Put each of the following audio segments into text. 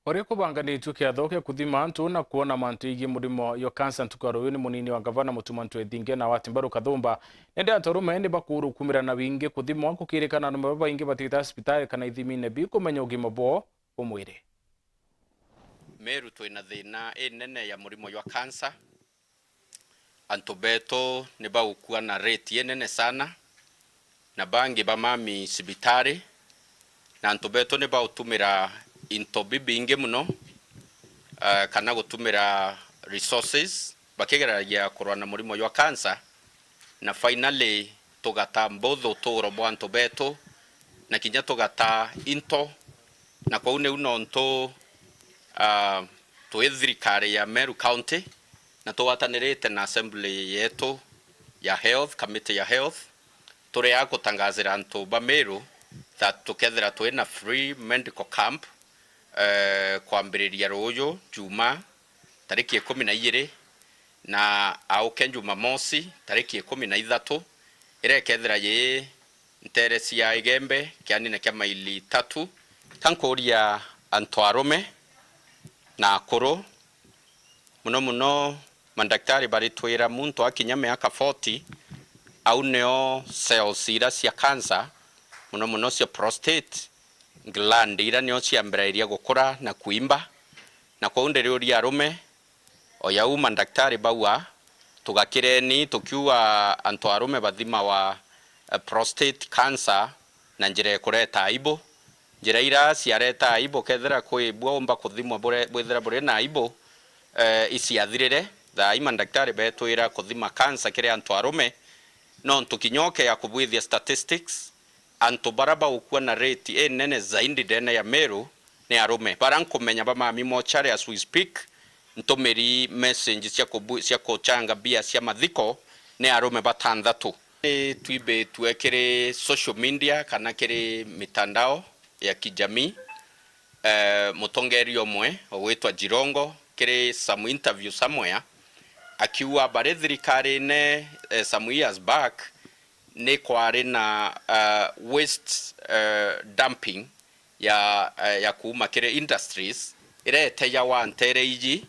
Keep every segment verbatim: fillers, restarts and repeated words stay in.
Uria kubanganitue kiatho kia kuthima antu na kuona mantu igii murimo yo kansa ntuku ya ruyu ni munini wa ngavana Mutuma M'Ethingia na Wati Mbaru Kathumba. Nende antu arume ni bakuurwa kumira na wingi kuthimwa, kukirikana arume babaingi batita cibitari kana ithimine bi kumenya ugima bwao bwa mwiri. Meru twina thina inene ya murimo jwa kansa. Antu betu ni bagukua na rate inene sana, na bangi bamami cibitari, na antu betu ni bautumira into bibingi muno, eh, kana gutumira resources bakigeragia kurwa na murimo jwa cancer, na finally tugata both uturo bwa antu betu, na kinya tugata into, na kwou niu nontu, ah, twi thirikari ya Meru County, na tugwatanirite na assembly yetu ya health, committee ya health, turi a gutangazira antu ba Meru that tukethira twi na free medical camp, eh, kwambiriria ruuju Jumaa tariki ikumi na ijiri, na auke Jumamosi tariki ikumi na ithatu, iria ikethira yi nteere cia Igembe, kianine kia maili tatu. Ka nkuuria antu arume na akuru, muno muno mandaktari baritwira muntu akinya miaka forty, au nio cells ira cia cancer, muno muno cia prostate gland, ira nio ciambiragiria gukura na kuimba. Na kwou ndiriuria arume, o jau mandaktari bauga, tugakireni tukiuga antu arume bathimawa, eh, prostate cancer na njira ikureta aibu. Njira ira ciareta aibu, kethira kwi bwa umba kuthimwa bure-, bwithira buri na aibu, eh, iciathirire. Thaa ii mandaktari betwira kuthima cancer kiri antu arume, nontu kinya ukea kubwithia statistics, antu bara bagukua na rate inene zaidi ndene ya Meru ni arume. Bara nkumenya bamami mochari as we speak, ntumiri message cia kubu-, cia kuchanga mbia cia mathiko ni arume batanthatu. Ni twibitue kiri social media kana kiri mitandao ya kijamii, eh, mutongeria umwe ugwitwa Jirongo kiri some interview somewhere, akiuga bari thirikarine, eh, some years back, ni kwari na, eh, waste, eh, dumping ya, eh, ya kuuma kiri industries iria itejawa nteere iji,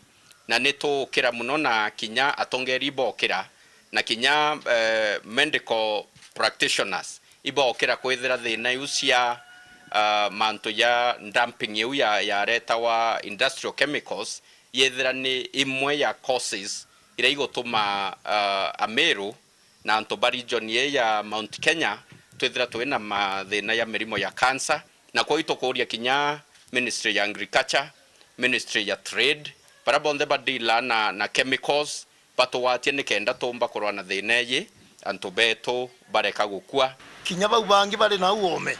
na ni tuukira muno na kinya atongeri ibokira, na kinya, eh, medical practitioners ibokira kwithira thina iu cia, eh, mantu ja dumping iu ya, yaretawa industrial chemicals, yethira ni imwe ya causes iria igutuma, eh, Ameru na antu ba region ii ya Mount Kenya twithira twi na mathina ya mirimo ya cancer. Na kwou itukuuria kinya Ministry ya Agriculture, Ministry ya Trade, baria bonthe badila na, na chemicals, batugwatie nikenda tuumba kurwa na thina iji, antu betu bareka gukua. Kinya bau bangi bari nau oome,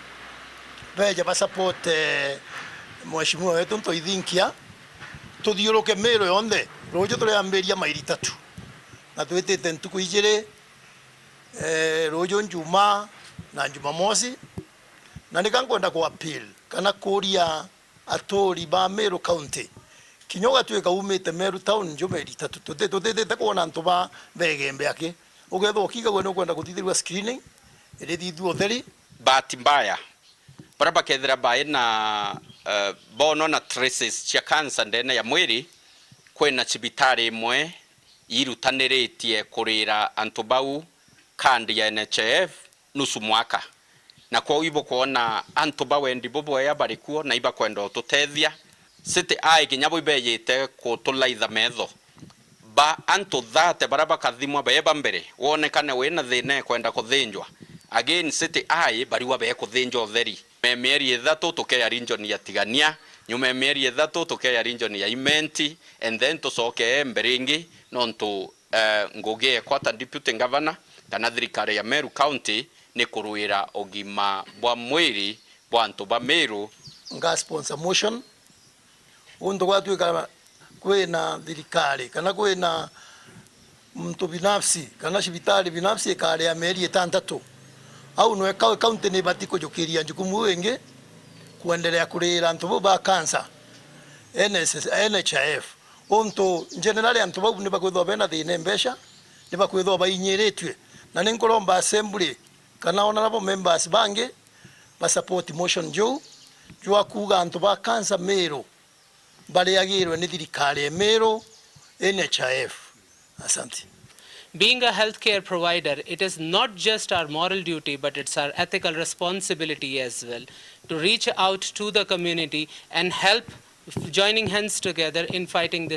beeja ba support, eh, Mheshimiwa wetu M'Ethingia, tuthiuruke Meru yonthe. Ruuju turiambiria maili tatu, na twitite ntuku ijiri, eh, ruuju Njumaa na Njumamosi, na nika nkwenda ku appeal kana kuuria aturi ba Meru County, kinya ugatwika umite Meru town nju maili tatu, tuti-, tutitite kwona antu ba begembe aki, ukethwa ukigagua ni ukwenda kuthithirua screening, irithithua utheri. Bahati mbaya, baria bakethira bai na, eh, boonwa na traces cia cancer ndene ya mwiri, kwina cibitari imwe irutaniritie kurira antu bau kandi ya N H I F nusu mwaka. Na kwou ibukwona antu ba wendi bubwea bari kuo na ibakwenda ututethia. City Eye kinya bo ibejite kutulaitha metho. Ba antu thate baria bakathimwa beba mbere, wonekane wina thina ekwenda kuthinjwa. Again, City Eye bariwa bekuthinjwa utheri. Nyuma ya mieri ithatu tukeya region ya Tigania, nyuma ya mieri ithatu tukeya region ya Imenti, and then tucoke Embe ringi, nontu, eh, ngugi ekwa ta deputy governor kana thirikari ya Meru County ni kurwira ugima bwa mwiri bwa antu ba Meru. Nga sponsor motion, untu gwatwika kwina thirikari kana kwina muntu binafsi kana cibitari binafsi ikaria mieri itantatu, au nwe kau-, county ni ibati kujukiria njukumu iu ingi, kuendelea kurira antu bau ba cancer, N S S, N H I F. Untu generally antu bau ni bakwithwa bena thina mbeca, ni bakwithwa bainyiritue. Na ni nkuromba assembly kana honorable members bangi ba support motion juu jwa kuuga antu ba cancer Meru Bariagirwe ni thirikari ya Meru, N H I F. Asante. Being a healthcare provider, it is not just our moral duty, but it's our ethical responsibility as well to reach out to the community and help, joining hands together in fighting this.